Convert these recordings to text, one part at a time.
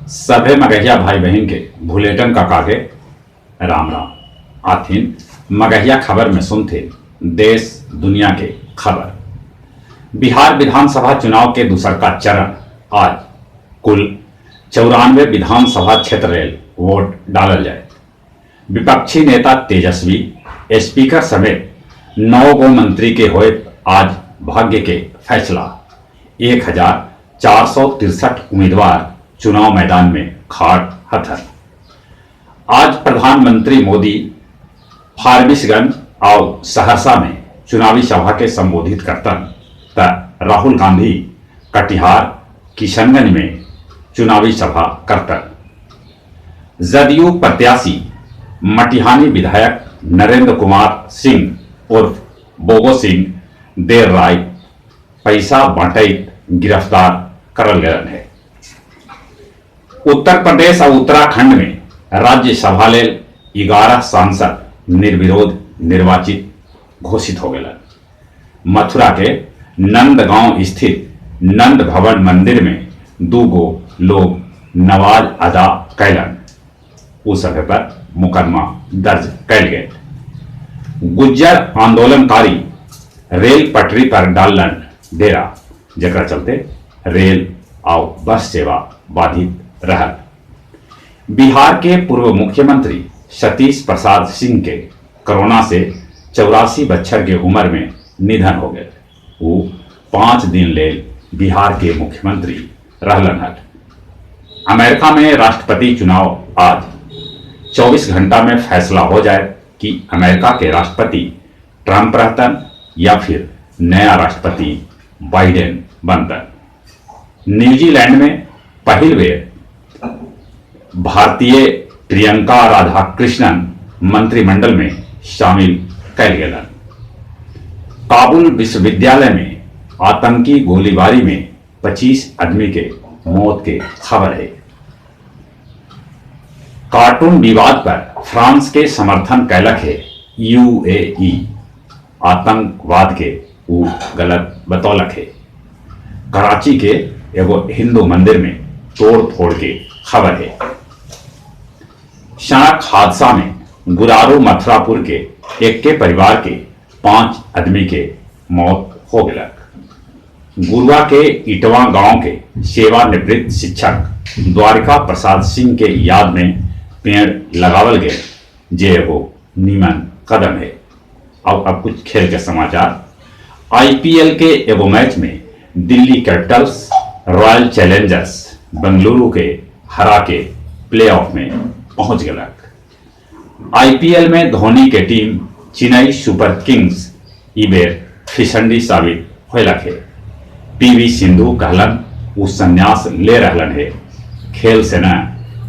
सभे मगहिया भाई बहिन के भुलेटन काका के राम राम। आथिन मगहिया खबर में सुनथिन देश दुनिया के खबर। बिहार विधानसभा चुनाव के दूसरका चरण आज कुल 94 विधानसभा क्षेत्र लेल वोट डालल जाए। विपक्षी नेता तेजस्वी स्पीकर समेत 9 गो मंत्री के होए आज भाग्य के फैसला। 1463 उम्मीदवार चुनाव मैदान में खाड़ हथन। आज प्रधानमंत्री मोदी फारबिसगंज और सहरसा में चुनावी सभा के संबोधित करतन त राहुल गांधी कटिहार किशनगंज में चुनावी सभा करतन। जदयू प्रत्याशी मटिहानी विधायक नरेंद्र कुमार सिंह उर्फ बोगो सिंह देर रात पैसा बांटैत गिरफ्तार करल गए है। उत्तर प्रदेश और उत्तराखंड में राज्यसभा लेल 11 सांसद निर्विरोध निर्वाचित घोषित हो गए। मथुरा के नंदगांव स्थित नंद भवन मंदिर में 2 गो लोग नवाज अदा कैलन। उस सभे पर मुकदमा दर्ज कैल गए। गुज्जर आंदोलनकारी रेल पटरी पर डालन डेरा, जकरा चलते रेल और बस सेवा बाधित रहल। बिहार के पूर्व मुख्यमंत्री सतीश प्रसाद सिंह के कोरोना से 84 बच्छर के उम्र में निधन हो गए। वो 5 दिन लेल बिहार के मुख्यमंत्री रहलन हल। अमेरिका में राष्ट्रपति चुनाव आज 24 घंटा में फैसला हो जाए कि अमेरिका के राष्ट्रपति ट्रंप रहतन या फिर नया राष्ट्रपति बाइडेन बनतन। न्यूजीलैंड में पहिल बेर भारतीय प्रियंका राधाकृष्णन मंत्रिमंडल में शामिल कैल गेलन। काबुल विश्वविद्यालय में आतंकी गोलीबारी में 25 आदमी के मौत के खबर है। कार्टून विवाद पर फ्रांस के समर्थन कैलक है यूएई। आतंकवाद के ऊ गलत बतौलक है। कराची के एगो हिंदू मंदिर में तोड़ फोड़ के खबर है। सड़क हादसा में गुरारू मथुरापुर के एक के परिवार के 5 आदमी के मौत हो गलक। गुरुआ के इटवा गांव के सेवानिवृत्त शिक्षक द्वारिका प्रसाद सिंह के याद में पेड़ लगावल गए, जे एगो नीमन कदम है। अब कुछ खेल के समाचार। आईपीएल के एगो मैच में Delhi Capitals Royal Challengers Bengaluru के हरा के प्लेऑफ में पहुंच गलक। आईपीएल में धोनी के टीम चेन्नई सुपर किंग्स ई बेर फिसंडी साबित होलक है। पीवी सिंधु कहलन उ संन्यास ले रहलन है खेल से न,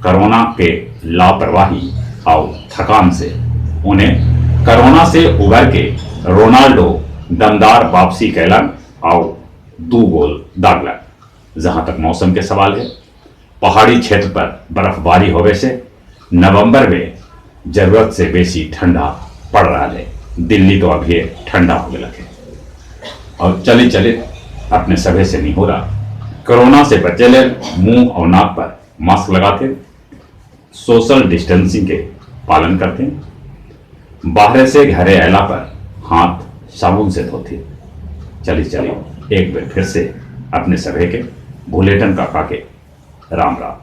कोरोना के लापरवाही और थकान से। उन्हें कोरोना से उबर के रोनाल्डो दमदार वापसी कैलन और 2 गोल दागलन। जहां तक मौसम के सवाल है, पहाड़ी क्षेत्र पर बर्फबारी होवे से नवंबर में जरूरत से बेसी ठंडा पड़ रहा है। दिल्ली तो अभी ठंडा हो गया है। और चले चले अपने सभे से नहीं हो रहा, कोरोना से बचे ले मुंह और नाक पर मास्क लगाते, सोशल डिस्टेंसिंग के पालन करते, बाहर से घरे अला पर हाथ साबुन से धोते। चली चली एक बार फिर से अपने सभे के भुलेटन काका के राम राम।